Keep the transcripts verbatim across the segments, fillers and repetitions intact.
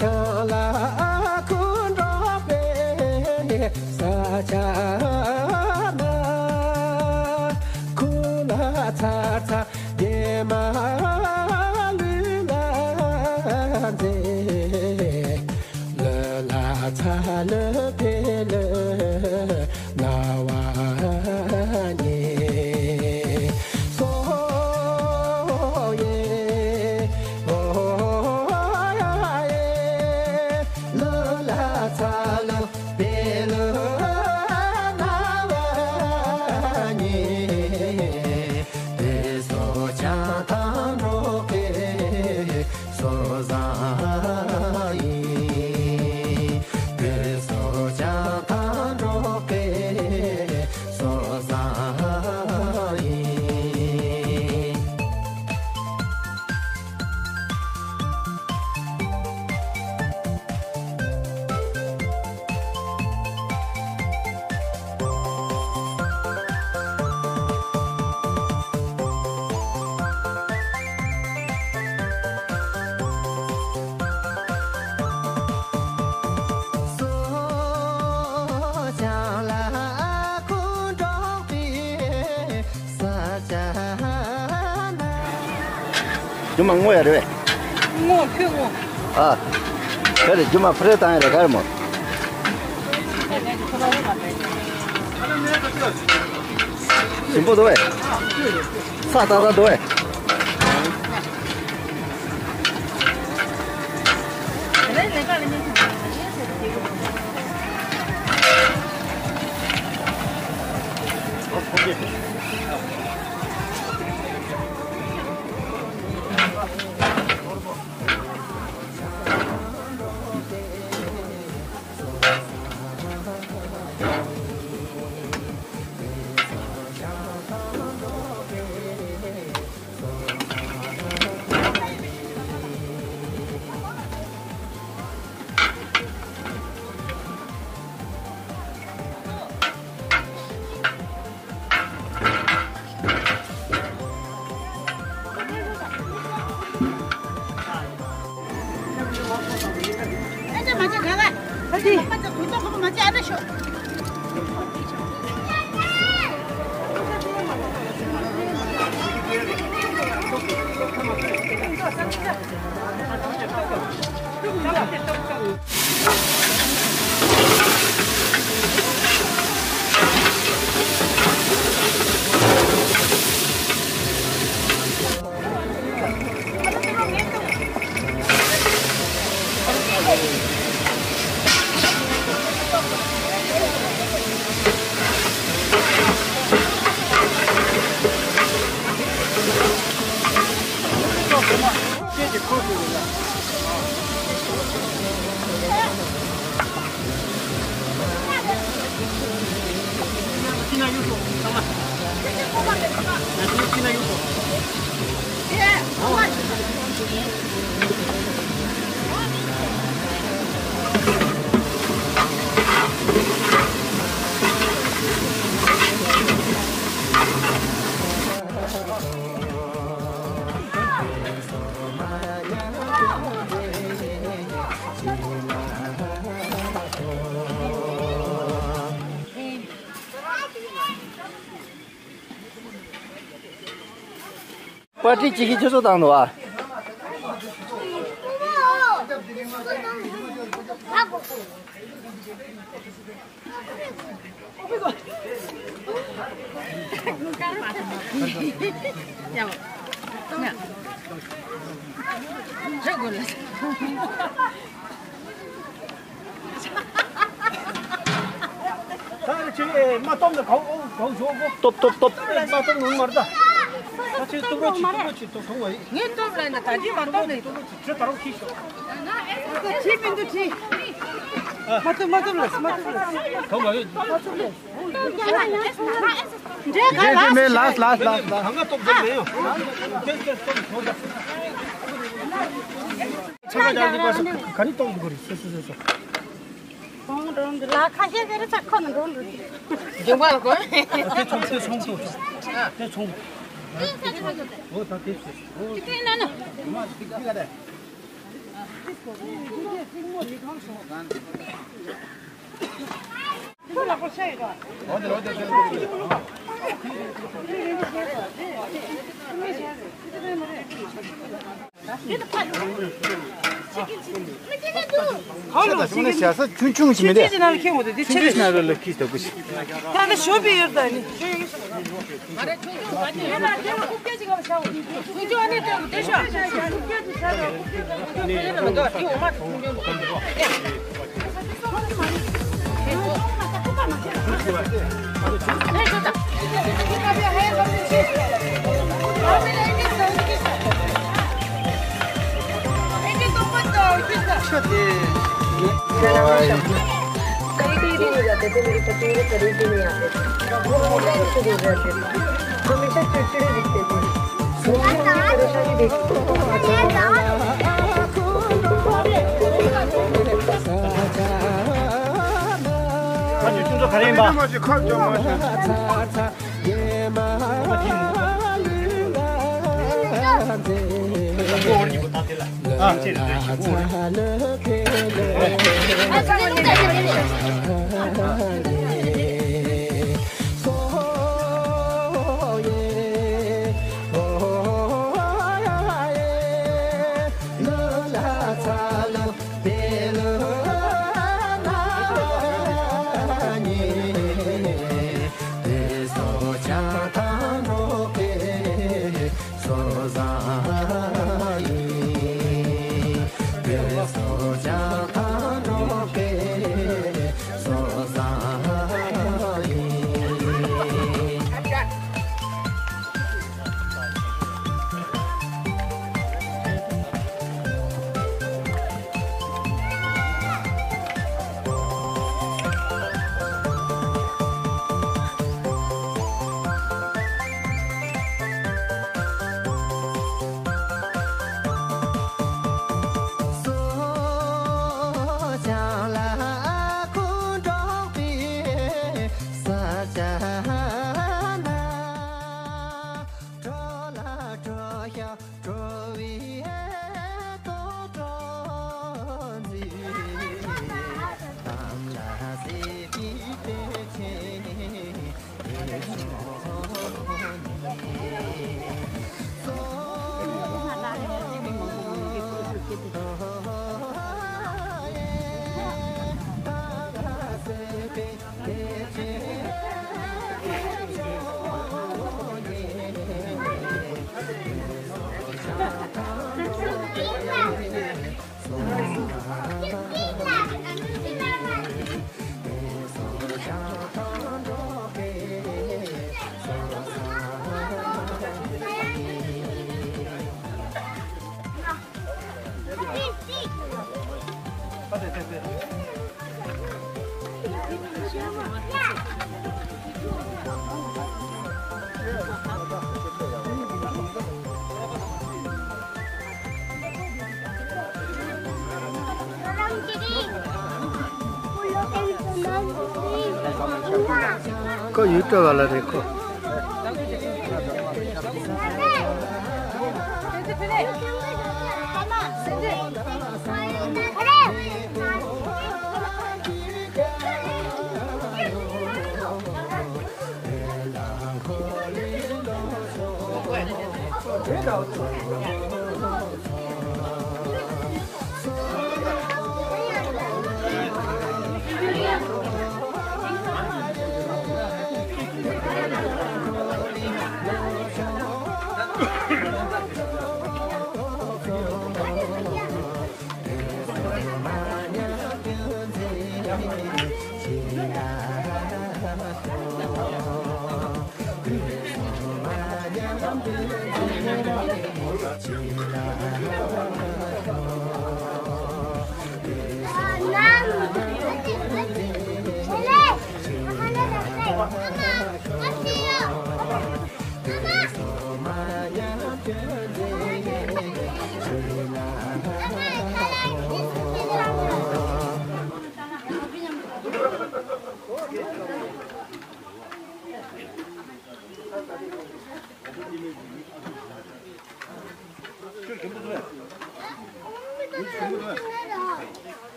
ཆང་ལ་ཁུ་འགྲོ་པའི་ས་ཆ་ན། ཁུ་ལ་ཚ་ཚ་དེ་མ་ལུས་ལ་མཛེས། ལོ་ལ་ཚ་ལོ་དེ་ལོ། ན་བ་ཉེ་སོ་ཡེ་འོ་ཡེ། ལོ་ལ་ཚ་ལོ་བེ་ལོ་ན་བ་ཉེ། དེ་སོ་ཆང་ཐང་འགྲོ་གེ། སོ་བཟང་ཡིན། དེ་སོ་ཅང་ཐང་འགྲོ་གེ། སོ་བཟང་ཡིན། རྒྱུ་མ་སྔོ་ཡ་རེད་པས། སྔོ་ཁྱོད་སྔོ། ཨ། ག་རེ་རྒྱུ་མ་ཕུ་རེ་བཏང་ཡ་རེད་ག་རེ་མོ། ཞིམ་པོ་འདུག་པས། ས་ཏག་ཏག་འདུག་པས། པར་ཊི་ཅིག་གིས་ཁྱོད་ཚོ་བཏང་འདུག་ཨ། ད་རེ་ཆེ་ཨེ་མ་སྟོབས་ནས་གའུ་གའུ་ཞོག་གོ། སྟོབས་སྟོབས་སྟོབས། མ་སྟོབས་ནུང་མར་ད། ད་ཆེ་སྟོབས་རོ་ཆེ་སྟོབས་རོ་ཆེ་སྟོབས་ཐོང་བ་ཡིན། ངས་སྟོབས་ལ་ན་ད་ཅི་མ་སྟོབས་ནས། སྟོབས་རོ་ཆེ་ཆེ་ད་རུང་ཁྱི་ཤོག། ཁྱི་མི་འདུག་ཁྱི། མ་སྟོབས་མ་སྟོབས་ལ་མ་སྟོབས་ལ། ཐོང་བ་ཡིན། མ་སྟོབས་ལ། འདྲེ་ག་ལ། མེ་ལ་ལ་ལ་ལ། ད་ང་སྟོབས་ཟེར་མེད་ཡོ། ཏེ་ཏེ་སྟོབས་ཐོང་ད། ཚ་ག་རྒྱག་གི་པ་སོ་ག་ནི་གཏོང་གི་རེད། སོ་སོ་སོ་སོ། ཁོང་འགྲོ་འདི་ལ་ཁ་ཤས་ཟེར་ཚ་ཁོ་ན་འགྲོ་འགྲོ་དེ། འགྲིག་པ་ལ་གོ། དེ་ཚོང་དེ་ཚོང་དུ། དེ་ཚོང་། འོ་ད་དེ་ཚོ། འོ་དེ་ན་ན། མ་དེ་ག་དེ། ཆེ་ད་ཆུང་ནས་བྱ་ས་ཆུང་ཆུང་ཞིག་མི་འདུག་ཆུང་ཆུང་ཞིག་ན་རོ་ལ་ཁིས་ད་གུ་ཞིག་ད་ནི་ཞོ་པི་ཡོད་ད་ནི། कई कई दिन हो जाते थे, मेरे पति मेरे करीब भी नहीं आते थे। वो हमेशा मुझसे दूर रहते थे, हमेशा चिड़चिड़े दिखते थे। मुझे उनकी परेशानी देखती थी। ཁོ་ཡུལ་སྤྲོ་བ་ལ་རེད་ཁོ།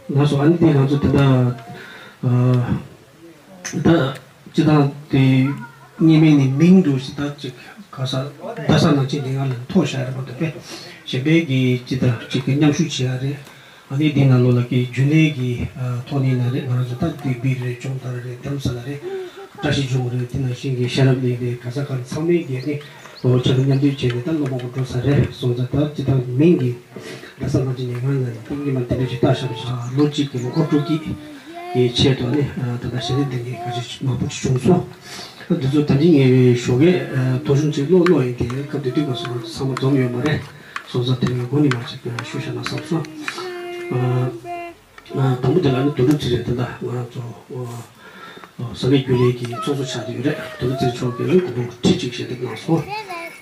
ལགས་སོ། ཨ་ནི་དེ་ང་ཚོ་དེ་འདྲ། ཨ། ད་སྤྱི་བཏང་དེ་སྔོན་མའི་ནས་མིང་དུ་ཞིག་ད་ཅིག་ག་ས་རྡ་ས་ནང་ཆེན་ཉེར་ལྔ་ལ་ཐོག་བཞག་རེད་མ་གཏོགས་པས་གཞན་པའི་གི་ཅི་ད་ཅིག་གི་མཉམ་ཞུགས་བྱེད་ཡ་རེད། ཨ་ནི་འདི་ནང་ལོགས་ལ་གི་རྒྱུན་ལས་ཀྱི་ཨ་ཐོག་ནས་ན་རེད། ང་རང་ཚོ་ད་དེ་སྦིར་རེད། ལྗོངས་མཐར་རེད། རྡ་རམ་ས་ལ་རེད། བཀྲ་ཤིས་ལྗོངས་རེད། དེ་ནང་བཞིན་གྱི་ཤེས་རབ་གླིང་རེད། ག་ས་ག་ཚང་མའི་གི་ནི་ལོ་ཆ་ལ་མཉམ་འབྲེལ་བྱས་ནས་ད་སློབ་མ་གོ་འགྲོ་ས་རེད་སོང་ཙང་། ད་སྤྱི་བཏང་མིང་གི་རྡ་ས་ནང་ཆེན་ཉེར་ལྔ་ན་ནི་ཏིང་ངེ་མ་དེ་འདྲ་ཞིག་བཏགས་བཞག་པ་ཞིག་ལོ་གཅིག་གི་ལོ་འཁོར་དྲུག་གི་གི་ཆེད་དུ་ནི་ད་ལྟ་ཞལ་འདེབས་གནང་མཁན་ཁ་ཤས་མང་པོ་ཅིག་བྱུང་སོང་། འདི་ཚོ་ད་ཅི་ངེས་པའི་ཞོགས་ཀས་ཐོ་གཞུང་ཅིག་ཀློག་ཀློག་ཡིན་དེ་སྐབས་དེ་དུས་སྐབས་སུ་ང་ཚོ་ཚང་མ་འཛོམས་ཡོད་མ་རེད་སོང་ཙང་། དེ་ནས་འགོ་ནས་མར་ཅིག་ཞུ་བཞག་ན་བསམ་སོང་། ཨ། ཨ། དང་པོ་དེ་ལ་ནི་དོན་གྲུབ་ཚེ་རིང་། ད་ལྟ་ང་རང་ཚོ་ཨ་ས་གནས་རྒྱུན་ལས་ཀྱི་ཚོགས་གཙོ་ཆགས་བསྡད་ཡོད་རེད། དོན་གྲུབ་ཚེ་རིང་མཆོག་གིས་ནི་སྒོར་མོ་ཁྲི་གཅིག་ཞལ་འདེབས་གནང་སོང་།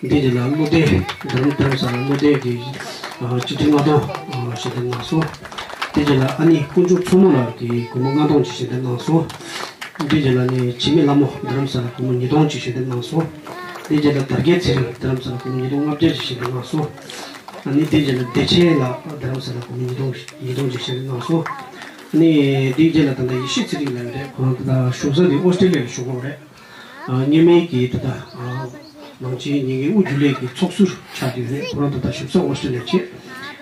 འདི་རྗེས་ལ་བློ་ལྡན། རྡ་རམ་རྡ་རམ་ས་ལ་བློ་ལྡན་གྱིས་ཨ་གཅིག་ཁྲི་ལྔ་སྟོང་ཨ་ཞལ་འདེབས་གནང་སོང་། འདི་རྗེས་ལ་ཨ་ནེ་དཀོན་མཆོག་མཚོ་མོ་ལགས་ཀྱིས་སྒོར་མོ་ལྔ་སྟོང་ཅིག་ཞལ་འདེབས་གནང་སོང་། འདི་རྗེས་ལ་ནི་འཆི་མེད་ལྷ་མོ་རྡ་རམ་ས་ལ་སྒོར་མོ་ཉིས་སྟོང་ཅིག་ཞལ་འདེབས་གནང་སོང་། འདི་རྗེས་ལ་དར་རྒྱས་ཚེ་རིང་རྡ་རམ་ས་ལ་སྒོར་མོ་ཉིས་སྟོང་ལྔ་བརྒྱ་ཅིག་ཞལ་འདེབས་གནང་སོང་། ཨ་ནི་དེ་རྗེས་ལ་བདེ་ཆེན་ལགས་རྡ་རམ་ས་ལ་སྒོར་མོ་ཉིས་སྟོང་ཉིས་སྟོང་ཅིག་ཞལ་འདེབས་གནང་སོང་། ཨ་ནི་དེའི་རྗེས་ལ་ད་ལྟ་ཡེ་ཤེས་ཚེ་རིང་ལགས་རེད། ཁོ་རང་ད་ལྟ་བཞུགས་ས་དེ་ཨོ་སི་ཀྲི་ལི་ཡ་ལ་བཞུགས་ཡོད་རེད། ཨ། སྔོན་མའི་གི་ད་ལྟ་ཨ་ནང་ཆེན་ཉིན་འགའི་དབུ་འབྱེད་ལས་ཀྱི་ཚོགས་ཟུར་ཆགས་བསྡད་ཡོད་རེད། ཁོ་རང་ད་ལྟ་བཞུགས་ས་ཨོ་སི་ཀྲི་ལི་ཡ་བྱས།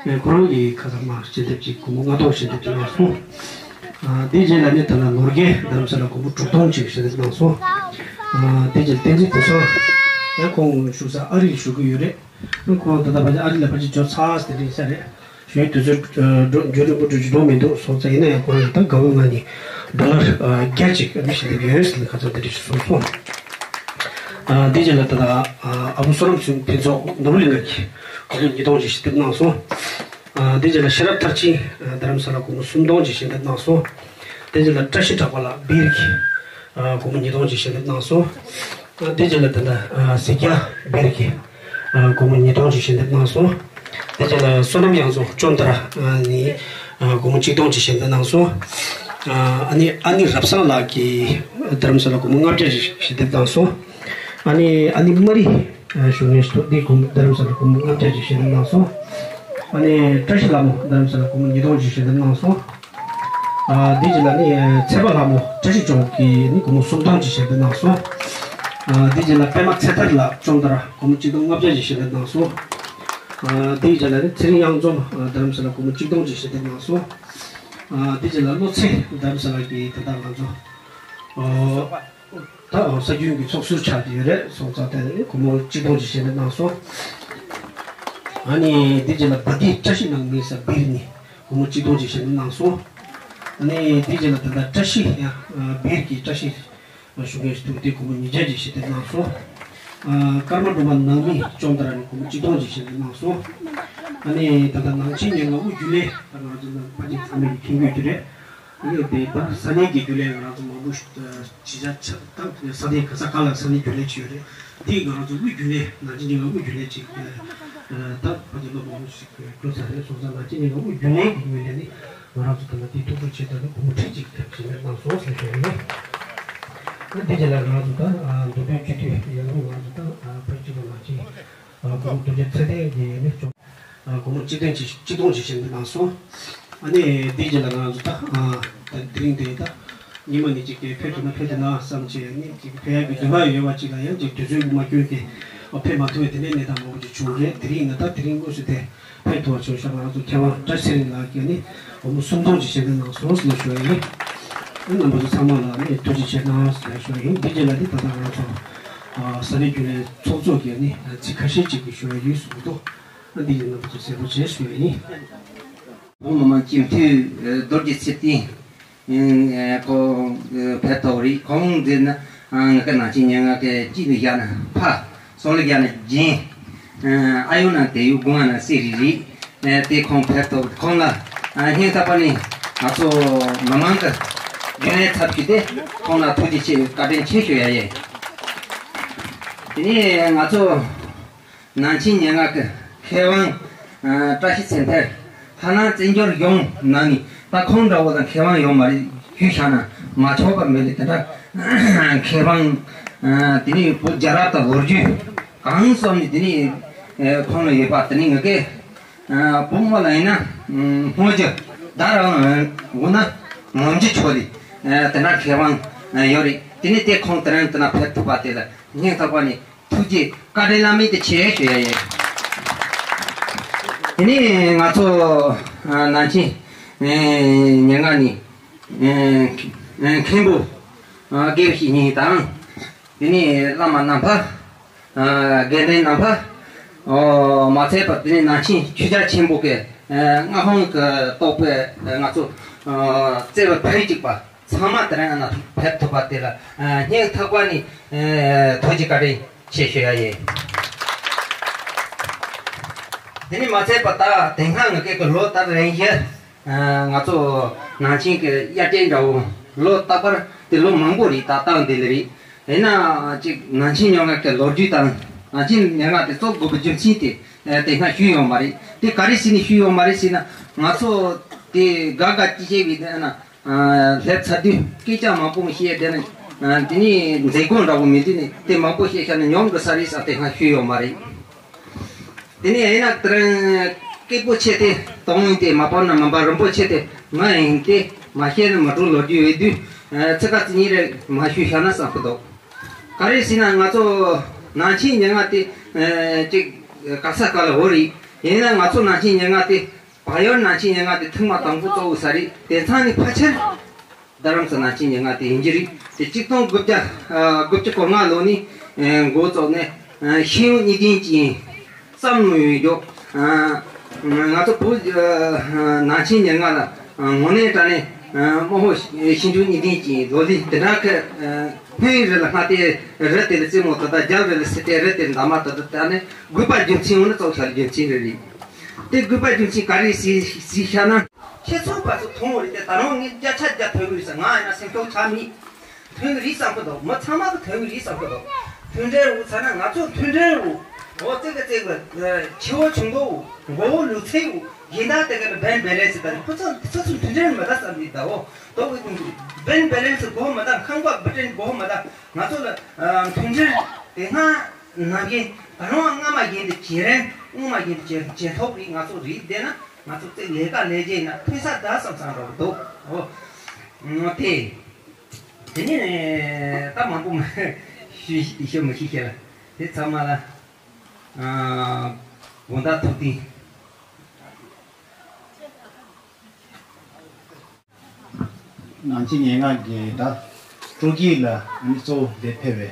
ཨ། ཁོ་རང་གིས་ཁ་སང་མར་ཞལ་འདེབས་ཅིག་སྒོར་མོ་ལྔ་སྟོང་ཞལ་འདེབས་ཅིག་གནང་སོང་། ཨ། དེའི་རྗེས་ལ་ནི་ད་ལྟ་ནོར་རྒྱས་རྡ་རམ་ས་ལ་སྒོར་མོ་དྲུག་སྟོང་ཅིག་ཞལ་འདེབས་གནང་སོང་། ཨ། དེའི་རྗེས་ལ་བསྟན་འཛིན་ཕུན་ཚོགས་ཡང་ཁོང་བཞུགས་ས་ཨ་རི་ལ་བཞུགས་ཀྱི་ཡོད་རེད། ཁོང་ད་ལྟ་ཕལ་ཆེར་ཨ་རི་ལ་ཕལ་ཆེར་འབྱོར་ཚར་ཟེར་དེ་འདྲ་ཡིན་ས་རེད། གཞན་དུས་ཚོད་འགྱུར་རིང་པོ་འགྲོ་རྒྱུ་འགྲོ་མི་འདུག་སོང་ཙང་། ཡིན་ན་ཡང་ཁོ་རང་ད་དགའ་བོ་ང་ནི་ཌོ་ལར་བརྒྱ་ཅིག་ཞལ་འདེབས་ཡོད་ཟེར་ནས་ཁ་སང་དེ་འདྲ་ཞིག་གསུངས་སོང་། ཨ། དེ་རྗེས་ལ་ད་ལྟ་ཨ་བུ་བསོད་ནམས་ཚེ་རིང་ཕུན་ཚོགས་ནོར་བུ་གླིང་ག་གིས་སྒོར་མོ་ཉིས་སྟོང་ཅིག་ཞལ་འདེབས་གནང་སོང་། ཨ། དེ་རྗེས་ལ་ཤེས་རབ་མཐར་ཕྱིན་རྡ་རམ་ས་ལ་སྒོར་མོ་སུམ་སྟོང་ཅིག་ཞལ་འདེབས་གནང་སོང་། དེ་རྗེས་ལ་བཀྲ་ཤིས་གྲགས་པ་ལགས་སྦིར་གྱིས་ཨ་སྒོར་མོ་ཉིས་སྟོང་ཅིག་ཞལ་འདེབས་གནང་སོང་། དེ་རྗེས་ལ་ད་ལྟ་ཨ་གཟིག་རྒྱ་སྦིར་གྱིས་ཨ་སྒོར་མོ་ཉིས་སྟོང་ཅིག་ཞལ་འདེབས་གནང་སོང་། དེ་རྗེས་ལ་བསོད་ནམས་དབྱངས་མཚོ་ལྗོངས་མཐར་ཨ་ནི་ཨ་སྒོར་མོ་གཅིག་སྟོང་ཅིག་ཞལ་འདེབས་གནང་སོང་། ཨ་ནི་ཨ་ནེ་རབ་བཟང་ལགས་ཀྱིས་རྡ་རམ་ས་ལ་སྒོར་མོ་ལྔ་བརྒྱ་ཅིག་ཞལ་འདེབས་གནང་སོང་། ཨ་ནི་ཨ་ནེ་མ་རི་ཞུ་མཁན་ཞིག་འདུག་འདི་སྒོར་མོ་རྡ་རམ་ས་ལ་སྒོར་མོ་ལྔ་བརྒྱ་ཅིག་ཞལ་འདེབས་གནང་སོང་། ཨ་ནི་བཀྲ་ཤིས་ལྷ་མོ་རྡ་རམ་ས་ལ་སྒོར་མོ་ཉིས་སྟོང་ཅིག་ཞལ་འདེབས་གནང་སོང་། ཨ། དེ་རྗེས་ལ་ནི་ཚེ་དཔག་ལྷ་མོ་བཀྲ་ཤིས་ལྗོངས་ཀྱིས་ནི་སྒོར་མོ་སུམ་སྟོང་ཅིག་ཞལ་འདེབས་གནང་སོང་། ཨ། དེ་རྗེས་ལ་པད་མ་ཚེ་ཐར་ལགས་ལྗོངས་མཐར་སྒོར་མོ་གཅིག་སྟོང་ལྔ་བརྒྱ་ཅིག་ཞལ་འདེབས་གནང་སོང་། ཨ། དེ་རྗེས་ལ་ནི་ཚེ་རིང་གཡང་འཛོམས་རྡ་རམ་ས་ལ་སྒོར་མོ་གཅིག་སྟོང་ཅིག་ཞལ་འདེབས་གནང་སོང་། ཨ། དེ་རྗེས་ལ་བློ་ཚེ་རྡ་རམ་ས་ལ་གིས་ད་ལྟ་ང་ཚོ་ཨ། ད་ས་རྒྱུན་གྱི་ཚོགས་ཟུར་ཆགས་ཀྱི་ཡོད་རེད། སོང་ཙང་དེ་ནི་སྒོར་མོ་གཅིག་སྟོང་ཅིག་ཞལ་འདེབས་གནང་སོང་། ཨ་ནི་དེ་རྗེས་ལ་བ་དི་བཀྲ་ཤིས་ནང་མི་ས་སྦིར་ནས་སྒོར་མོ་གཅིག་སྟོང་ཅིག་ཞལ་འདེབས་གནང་སོང་། ཨ་ནི་དེ་རྗེས་ལ་ད་ལྟ་བཀྲ་ཤིས་ཡང་སྦིར་གྱི་བཀྲ་ཤིས་ཞུ་མཁན་ཞིག་འདུག་དེ་སྒོར་མོ་ཉིས་བརྒྱ་ཅིག་ཞལ་འདེབས་གནང་སོང་། ཨ། ཀརྨ་སྒྲོལ་མ་ནང་མི་ལྗོངས་མཐར་ནས་སྒོར་མོ་གཅིག་སྟོང་ཅིག་ཞལ་འདེབས་གནང་སོང་། ཨ་ནི་ད་ལྟ་ནང་ཆེན་ཉེར་ལྔ་དབུ་འབྱེད་ལས་ད་ང་ཚོ་ནང་ཕ་གི་ཚང་མས་མཁྱེན་གྱི་ཡོད་རེད། ཨ་ནི་དེ་ལྟར་ས་གནས་ཀྱི་རྒྱུན་ལས་ང་རང་ཚོ་མང་པོ་ཞིག་ཅི་བྱ་ཆ་ད་ས་གནས་ག་ས་ག་ལ་ས་གནས་རྒྱུན་ལས་ཅིག་ཡོད་རེད། འདི་ང་རང་ཚོ་དབུས་རྒྱུན་ལས་ནང་ཆེན་ཉེར་ལྔ་དབུས་རྒྱུན་ལས་ཅིག་ད་ཕ་གི་སློབ་མང་པོ་ཞིག་བསྐྱོན་ཚར་རེད། སོང་ཙང་ནང་ཆེན་ཉེར་ལྔ་དབུས་རྒྱུན་ལས་ཀྱི་ངོས་ནས་ནི་ང་རང་ཚོ་ད་ལྟ་འདི་ཐུགས་སྤྲོ་ཆེད་དུ་ནི་སྒོར་མོ་ཁྲི་གཅིག་ཞལ་འདེབས་གནང་སོང་ཟེར་ཞུ་ཡ་ཡིན། ཨ། འདི་རྗེས་ལ་ང་རང་ཚོ་ད་མདོ་དོན་སྤྱི་འཐུས་ཡང་སྒོས་ང་རང་ཚོ་ད་ཕ་གི་སྤྱི་ཚོགས་ནང་ཆེན་སྐུ་ངོ་རྡོ་རྗེ་ཚེ་བརྟན་གྱིས་ནི་ཅུང་། ཨ། སྒོར་མོ་གཅིག་སྟོང་ཅིག་གཅིག་སྟོང་ཅིག་ཞལ་འདེབས་གནང་སོང་། ཨ་ནི་དེའི་རྗེས་ལ་ང་རང་ཚོ་ད་ཨ་ད་དེ་རིང་དེ་ད་ཉི་མ་ནས་ཅིག་གི་ཕེབས་ཐུབ་ན་ཕེབས་ཐུབ་ན་བསམ་བྱས་ནས་ཅིག་ཕེབས་ཡག་གི་འདུན་པ་ཡོད་པ་ཅིག་ལ་ཡང་ཅིག་དུས་ཚོད་མ་འཁྱོལ་ཏེ་ཨ་ཕེབས་མ་ཐུབ་པའི་དེ་འདྲའི་གནས་སྟངས་མང་པོ་ཅིག་བྱུང་རེད། དེ་རིང་ཡིན་ན་ད་དེ་རིང་དངོས་སུ་དེ་ཕེབས་ཐུབ་པ་བྱུང་ཤག་ང་རང་ཚོ་མཁས་དབང་བཀྲ་ཤིས་ཚེ་རིང་ལགས་ཀྱིས་ནི་སྒོར་མོ་སུམ་སྟོང་ཅིག་ཞལ་འདེབས་གནང་སོང་ཟེར་ཞུ་ཡ་ཡིན། ཨ་རྣམ་པ་ཚོ་ཚང་མ་ལ་ནི་ཐུགས་རྗེ་ཆེ་གནང་ཟེར་ཞུ་ཡ་ཡིན། དེའི་རྗེས་ལ་ནི་ད་ལྟ་ང་རང་ཚོ་ཨ་ས་གནས་རྒྱུན་ལས་ཚོགས་གཙོ་གིས་ནི་ཚིག་ཁ་ཤས་ཅིག་གི་ཞུ་ཡ་ཡོད་གསུངས་འདུག་ཨ་འདི་ཡིན་ན་ང་ཚོ་གསལ་པོ་བྱས་ཞུ་ཡ་ཡིན། བོད་མི་མང་སྤྱི་འཐུས་རྡོ་རྗེ་ཚེ་བརྟན་ཁོ་ཕེབས་ཐོག་རེད། ཁོང་འདི་ན་ང་ག་ནང་ཆེན་ཉེར་ལྔ་གི་གཅིག་ནས་བཞག་ན་ཕ་སོང་ལ་བཞག་ན་རྒྱན་ཨ་ཡོང་ན་དེ་ཡོད་དགོངས་ན་སེ་རི་རེད། དེ་ཁོང་ཕེབས་ཐོག་ཁོང་ལ་སྙིང་ཐག་པ་ནས་ང་ཚོ་མི་མང་གི་རྒྱུན་ལས་ཚབ་ཞུས་ཏེ་ཁོང་ལ་ཐུགས་རྗེ་ཆེ་བཀའ་དྲིན་ཆེ་ཞུ་ཡ་ཡིན། དེ་ནས་ང་ཚོ། ནང་ཆེན་སྙན་ངག་གི་མཁས་དབང་། ཨ། བཀྲ་ཤིས་ཚེ་མཐར། ཐ་ན་བཙན་བྱོལ་ཡོངས་ནང་ནས་ད་ཁོང་འདྲ་བོ་དང་མཁས་དབང་ཡོད་མ་རེད། ཞུས་བཞག་ན་མ་ཆོག་པ་མེད་ལ། དེ་འདྲ་མཁས་དབང་། ཨ། དེ་ནས་བོད་རྒྱལ་རབས་དང་ལོ་རྒྱུས་གང་གསུམ་ནས་དེ་ནས་ཁོང་ལ་ཡོད་པ། དེ་ནས་ངེད་ཀའི་བུ་མོ་ལ་ཡིན་ན་སྔོན་གྱི་ད་རང་འོ་ན་ངོམ་གྱི་ཆོག་ལེ། དེ་འདྲ་མཁས་དབང་ཡོད་རེད། དེ་ནས་དེ་ཁོང་དེ་རིང་དེ་ན་ཕེབས་ཐུབ་པ་དེ་ལ་སྙིང་ཐག་པ་ནས་ཐུགས་རྗེ་བཀའ་དྲིན་བླ་མེད་དུ་ཆེ་ཞུ་ཡ་ཡིན། དེ་ནས་ང་ཚོ་ནང་ཆེན་སྙན་ངག་ནས་མཁན་པོ་དགེ་བཤེས་གཉིས་དང་། དེ་ནས་བླ་མ་རྣམ་པ། ཨ། དགེ་འདུན་རྣམ་པ། ཨོ། མ་ཚད་པར་དེ་ནས་ནང་ཆེན་ཆོས་རྒྱལ་ཆེན་པོ་གི། ཨ། མངའ་དབང་གི་ཐོག་པའི་ང་ཚོ། ཨ། བརྩེ་བའི་བུ་གཅིག་པ་ཚང་མ་དེ་རིང་ཨ་ན་ཕེབས་ཐུབ་པ་དེ་ལ། ཨ། སྙིང་ཐག་པ་ནས། ཨ། ཐུགས་རྗེ་བཀའ་དྲིན་ཆེ་ཞུ་ཡ་ཡིན། དེ་ནས་མ་ཚད་པར་ད་དེ་སྔ་ངེད་ཀྱི་ལོ་ལྟར་རིང་བཞིན། ང་ཚོ་ནང་ཆེན་གྱི་དབྱར་སྐྱིད་འདྲ་བོ་ལོ་རྟག་པར་དེ་ལོ་མང་པོ་རེད། ད་སྟངས་དེ་ལ་རེད། ཡིན་ན་ཅིག་ནང་ཆེན་སྙན་ངག་གི་ལོ་རྒྱུས་དང་ནང་ཆེན་སྙན་ངག་དེ་གཙོ་དགོས་པའི་རྒྱུ་མཚན་དེ་དེ་སྔ་ཞུས་ཡོད་མ་རེད། དེ་ག་རེ་བྱས་ནས་ཞུས་ཡོད་མ་རེད་ཟེར་ན། ང་ཚོ་དེ་དགའ་དགའ་སྐྱིད་སྐྱིད་བྱས་དེ་ན་སླེབས་ཚར་དུས་སྐད་ཆ་མང་པོ་བཤད། དེ་ནི་དེ་ནི་མཛད་སྒོ་འདྲ་བོ་མེད་དུས་ནས་དེ་མང་པོ་བཤད་བཞག་ན་ཉོབ་འགྲོ་ས་རེད་ཟེར་དེ་སྔ་ཞུས་ཡོད་མ་རེད། དེ་ནས་ཡིན་ན་དེ་རིང་སྐད་པོ་ཆེ་སྟེ་གཏོང་ཡིན་ཏེ། མ་པོ་ན་མ་པ་རིན་པོ་ཆེ་སྟེ་ང་ཡིན་ཏེ། མ་བཤད་ན་མ་འགྲོ་ལོ་རྒྱུས་ཡོད་དུས། ཚིག་ཁ་ཚིག་གཉིས་རེ་མ་ཞུས་བཞག་ན་བསམ་གི་འདུག་ག་རེ་ཟེར་ན་ང་ཚོ་ནང་ཆེན་སྙན་ངག་དེ་ཅིག་ག་ས་ག་ལ་འོ་རེད། ཡིན་ན་ང་ཚོ་ནང་ཆེན་སྙན་ངག་དེ་བལ་ཡུལ་ནང་ཆེན་སྙན་ངག་དེ་ཐེངས་མ་དང་པོ་གཙོ་བོ་ས་རེད། དེ་ཚང་ནས་ཕལ་ཆེར། རྡ་རམ་ས་ནང་ཆེན་སྙན་ངག་དེ་ཡིན་གྱི་རེད། དེ་གཅིག་སྟོང་དགུ་བརྒྱ་དགུ་བཅུ་གོ་ལྔ་ལོ་ནས་འགོ་བཙུགས་ནས་ཤེས་ཡོན་གཉིས་ལྡན་ཅན་བསམ་མནོ་ཡོད་རྒྱུ། ང་ཚོ་བོད་ནང་ཆེན་སྙན་ངག་ལ་དངོས་གནས་དྲང་གནས་དམག་དཔོན་ཤེས་ཡོན་གཉིས་ལྡན་ཅན་ལོ་ལེགས་དེ་འདྲ་གི་སྔོན་རེ་ལ་སྔ་ལྟས་རི་དེ་ལ་རྩེ་མོ་ད་ལྟ། རྒྱབ་རེ་ལ་སི་ཏའི་རི་དེ་ལ་འདབ་མ་ད་ལྟ། ད་ནི་དགོས་པ་རྒྱུ་མཚན་འོ་ན་གཙོ་ཆེ་རྒྱུ་མཚན་རེ་རེད། དེ་དགོས་པ་རྒྱུ་མཚན་ག་རེ་ཟེར་ཟེར་བཞག་ན། ཁྱེད་ཚོ་བར་དུ་མཐོང་བ་རེད་དེ། ད་རུང་ངས་བརྒྱ་ཆ་བརྒྱ་ཐོན་གི་རེད་ཟེར། ང་ཡིན་ན་སེམས་ཐོག་ཆག་མེད། ཐོན་གི་རེད་བསམ་གི་འདུག་མི་ཚང་མ་གི་ཐོན་གི་རེད་བསམ་གི་འདུག་མཐུན་སྒྲིལ་འོ་ཚ་ན་ང་ཚོ་མཐུན་སྒྲིལ་འོ། འོ་ཙི་གི་ཙི་གི་ཆེ་བོ་ཆུང་བོ་འོ། མགོ་བོ་ལུས་ཚད་འོ། གཞན་དག་དེ་ག་ལ་བན་བེ་ལེན་སི་ད་རེད། ཁོ་ཚོ་ཁོ་ཚོ་མཐུན་སྒྲིལ་མི་ད་བསམ་གི་ད། འོ་དོ་གི་བན་བེ་ལེན་སི་དགོས་མི་ད། ཁང་པ་བི་ཏྲིན་དགོས་མི་ད། ང་ཚོ་ལ་མཐུན་སྒྲིལ་དེ་སྔ་ནང་བཞིན་ད་རུང་སྔ་མ་བཞིན་དུ་བྱེད་རན། སྔོན་མ་བཞིན་དུ་བྱེད་བྱེད་ཐོབ་རེད། ང་ཚོ་རེད་བསྡད་ན། ང་ཚོ་ཚེ་ལས་ཀ་ལས་རྗེས་ན་ཕན་ས་ད་བསམ་བསམ་འགྲོ་གི་འདུག་འོ། དེ། དེ་ནས་ད་མང་པོ་མ་ཞུ་ཞུ་མི་ཤེས་ཤེས་ལ། དེ་ཚང་མ་ལ་དགོངས་དག་ཐུགས་བདེན། ནང་ཆེན་སྙན་ངག་གི་ད་སྤྲོ་སྐྱིད་ལ་ཨ་ནི་གཙོ་བོ་དེ་ཕེབས་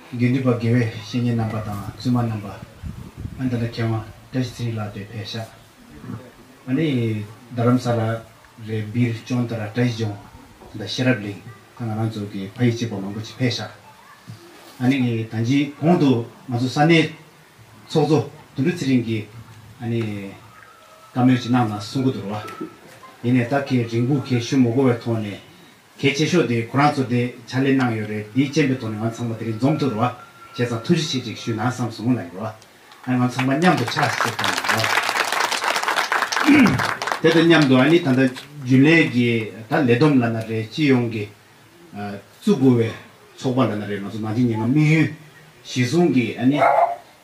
པའི་དགེ་འདུན་པ་དགེ་བའི་བཤེས་གཉེན་རྣམ་པ་དང་བཙུན་མ་རྣམ་པ། ཨ་ནི་ད་ལྟ་མཁས་དབང་བཀྲ་ཤིས་ཚེ་རིང་ལགས་དེ་ཕེབས་ཤག་ཨ་ནི་རྡ་རམ་ས་ལ་རེད། སྦིར་ལྗོངས་ད་ར་བཀྲ་ཤིས་ལྗོངས་ད་ཤེས་རབ་གླིང་། ད་ང་རང་ཚོ་གི་ཕ་ཡུལ་གཅིག་པ་མང་པོ་ཅིག་ཕེབས་ཤག་ཨ་ནི་ངས་ད་ཅི་གོང་དུ་ང་ཚོ་ས་གནས་ཚོགས་གཙོ་དོན་གྲུབ་ཚེ་རིང་གིས་ཨ་ནི་བཀའ་མོལ་ཅིག་གནང་ན་གསུང་གི་འདུག་ར། ཡིན་ནའི་ད་གལ་རིང་པོ་གལ་ཞུ་མི་དགོས་པའི་ཐོག་ནས། གལ་ཆེ་ཤོས་དེ་ཁོ་རང་ཚོ་དེ་ཕྱག་ལས་གནང་ཡོད་རེད། དེའི་རྐྱེན་པའི་ཐོག་ནས་ང་ཚང་མ་དེ་རིང་འཛོམས་ཐུབ་ར། བྱས་ཙང་ཐུགས་རྗེ་ཆེ་ཅིག་ཞུས་ན་བསམ་སོང་ལ་ཡོད་ར། ཨ་ང་ཚང་མ་མཉམ་དུ་ཕྱག་ཞིག་བྱེད་དང་ར། དེ་དང་མཉམ་དུ་ཨ་ནི་ད་ལྟ་རྒྱུན་ལས་ཀྱི་ད་ལས་བསྡོམས་ལབ་ན་རེད། སྤྱི་ཡོངས་ཀྱི་བཙུགས་དགོས་པའི་ཚོགས་པ་ལབ་ན་རེད། ང་ཚོ་ནང་ཆེན་སྙན་ངག་དམིགས་ཡུལ་གཞི་བཟུང་གི་ཨ་ནི་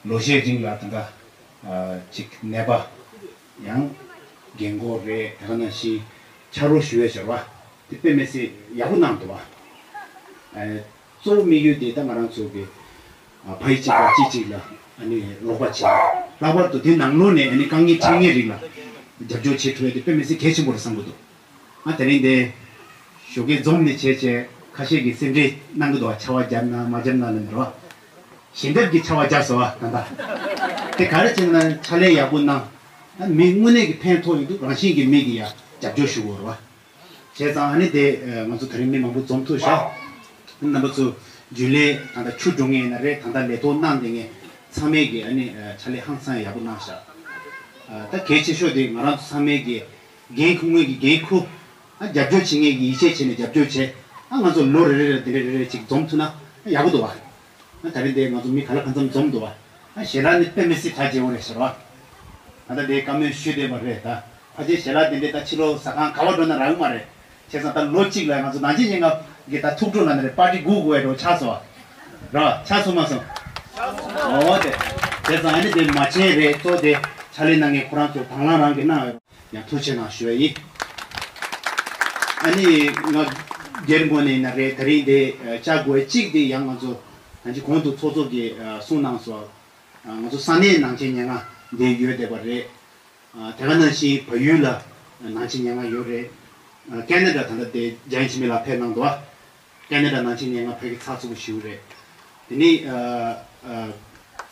ལོ་ཤས་རིང་ལ་ད་ལྟ་ཅིག་ནད་པ་ཡང་རྒན་འཁོགས་རེད། དེ་ག་ནང་བཞིན་ཕྱག་རོགས་ཞུ་བའི་བྱ་བ་དེ་དཔེ་མི་སྲིད་ཡག་པོ་གནང་འདུག་བ། ཨ་གཙོ་བོ་དམིགས་ཡུལ་དེ་ད་ང་རང་ཚོ་གི་ཨ་ཕ་ཡུལ་གཅིག་པ་སྤྱི་གཅིག་ལ་ཨ་ནི་རོགས་པ་བྱེད། ལྷག་པར་དུ་དེ་ནང་ལོགས་ནས་ཨ་ནི་དཀའ་ངལ་འཕྲད་མཁན་རིགས་ལ་རྒྱབ་སྐྱོར་བྱེད་ཐུབ་ཡ་དེ་དཔེ་མི་སྲིད་གལ་ཆེན་པོ་རེད་བསམ་གྱི་འདུག་ང་དེ་རིང་འདི་ཞོགས་ཀས་འཛོམས་ནས་བྱས་བྱས་ཁ་ཤས་ཀྱིས་སེམས་ཁྲལ་གནང་གི་འདུག་བ། ཆར་པ་བརྒྱབ་ན་མ་བརྒྱབ་ན་ལབ་ནས་རོ། ཞལ་འདེབས་ཀྱི་ཆར་པ་བརྒྱབ་སོང་བ་ད་ལྟ། དེ་ག་རེ་བྱས་ན་ཕྱག་ལས་ཡག་པོ་གནང་། ཨ་མི་དངོས་གནས་ཀྱི་ཕན་ཐོགས་ཡོད་འདུག་རང་བཞིན་གྱི་མི་གིས་ཡ་རྒྱབ་སྐྱོར་ཞུ་དགོས་རེད་བ། བྱས་ཙང་ཨ་ནི་དེ་ང་ཚོ་ད་རིང་མི་མང་པོ་འཛོམས་ཐུབ་ཤག་རྣམ་པ་ཚོ་རྒྱུན་ལས་ད་ལྟ་ཆུ་འགྲོ་མཁན་ཡིན་ན་རེད། ད་ལྟ་ལས་ཐོག་གནང་བསྡད་མཁན་ཚང་མས་ཀྱི་ཨ་ནི་ཕྱག་ལས་ཧང་སང་ཡག་པོ་གནང་ཤག་ད་གལ་ཆེ་ཤོས་དེ་ང་རང་ཚོ་ཚང་མས་ཀྱི་འགན་ཁུར་མཁན་གྱི་འགན་ཁུར། ཨ་རྒྱབ་སྐྱོར་བྱེད་མཁན་གྱི་ཡིད་ཆེས་བྱས་ནས་རྒྱབ་སྐྱོར་བྱས། ཨ་ང་ཚོ་ལོ་རེ་རེ་ལ་དེ་རེ་རེ་རེ་ཅིག་འཛོམས་ཐུབ་ན་ཡག་པོ་འདུག་བ། ཨ་ད་རིང་དེ་ང་ཚོ་མི་ག་ལ་གང་འཚམ་འཛོམས་འདུག་བ། ཞལ་ལག་ནི་དཔེ་མི་སྲིད་གྲ་རྒྱས་པོ་རེད་ཟེར་བ། ད་ལྟ་དེ་བཀའ་མོལ་ཞུས་བསྡད་པ་རེད་ད། ཕལ་ཆེར་ཞལ་ལག་དེ་འདྲས་ད་ཕྱི་ལོགས་ཟ་ཁང་ག་བ་འགྲོ་ན་རག་གི་མ་རེད། བྱས་ཙང་ད་ལོ་གཅིག་ལ་ང་ཚོ་ནང་ཆེན་ཉེན་ཁ་གི་ད་ཐུགས་སྤྲོ་ལ་ནི་རེད། པར་ཊི་སྒུག་དགོས་འགྲོ་ཆགས་སོང་བ། ར་ཆགས་སོང་མ་སོང་། འོ་དེ། བྱས་ཙང་ཨ་ནི་དེ་མ་བྱས་རེད། གཙོ་དེ་ཕྱག་ལས་གནང་མཁན་ཁོ་རང་ཚོ་དང་བླངས་རང་གིས་གནང་ཡོད། ཡང་ཐུགས་རྗེ་གནང་ཞུ་བ་ཡིན། ཨ་ནི་ང་སྒེར་ངོས་ནས་ཡིན་ན་རེད། ད་རིང་འདི་བཅར་དགོས་གཅིག་དེ་ཡང་ང་ཚོ་ད་ཅི་གོང་དུ་ཚོགས་གཙོ་གིས་གསུངས་གནང་སོང་། ང་ཚོ་ས་གནས་ནང་ཆེན་ཉེན་ཁ་འདི་ཡོད་བསྡད་པ་རེད། དེ་ག་ནང་བཞིན་བལ་ཡུལ་ལ་ནང་ཆེན་ཉེན་ཁ་ཡོད་རེད། ཁེ་ན་ཌ་ད་ལྟ་དེ་རྒྱ་ཡིན་ཆི་མེ་ལ་ཕེབས་གནང་འདུག་ཁེ་ན་ཌ་ནང་ཆེན་ཉེན་ཁ་ཕ་གི་ཚགས་ཚུད་པོ་ཞིག་རེད། དེ་ནི་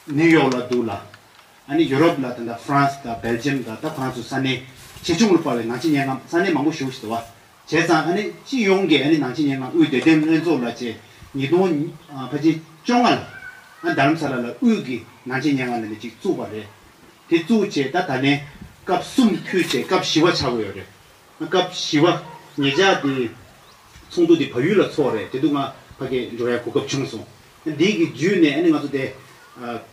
ནིའུ་ཡོག་ལ་འདུག་ལ། ཨ་ནི་ཡུ་རོབ་ལ་ད་ལྟ་ཧྥ་རན་སི་དང་སྦེལ་ཇམ་དང་ད་ཁོ་རང་ཚོ་ས་གནས་ཆེ་ཆུང་ལ་དཔག་པའི་ནང་ཆེན་ཉེན་ཁ་ས་གནས་མང་པོ་ཞིག་ཞིག་འདུག་བ། བྱས་ཙང་ཨ་ནི་སྤྱི་ཡོངས་ཀྱི་ཨ་ནི་ནང་ཆེན་ཉེན་ཁ་དབུས་བདེ་དོན་ལྷན་ཚོགས་ལ་བཅས་ཉིས་སྟོང་ཕལ་ཆེར་བཅོ་ལྔ་ལ་ཨ་རྡ་རམ་ས་ལ་ལ་དབུས་ཀྱི་ནང་ཆེན་ཉེན་ཁ་ལ་ནི་ཅིག་བཙུགས་པ་རེད། དེ་བཙུགས་བྱས་ད་ད་ལན་སྐབས་གསུམ་ཕུལ་བྱས་སྐབས་བཞི་པ་ཆགས་ཀྱི་ཡོད་རེད། སྐབས་བཞི་པ་ཉེ་ཆར་དེ་ཚོགས་འདུ་དེ་བལ་ཡུལ་ལ་ཚོགས་རེད། དེ་དུས་ང་ཕ་གི་འགྲོ་ཡ་གོ་སྐབས་བྱུང་སོང་། འདི་གི་བརྒྱུད་ནས་ཨ་ནི་ང་ཚོ་དེ་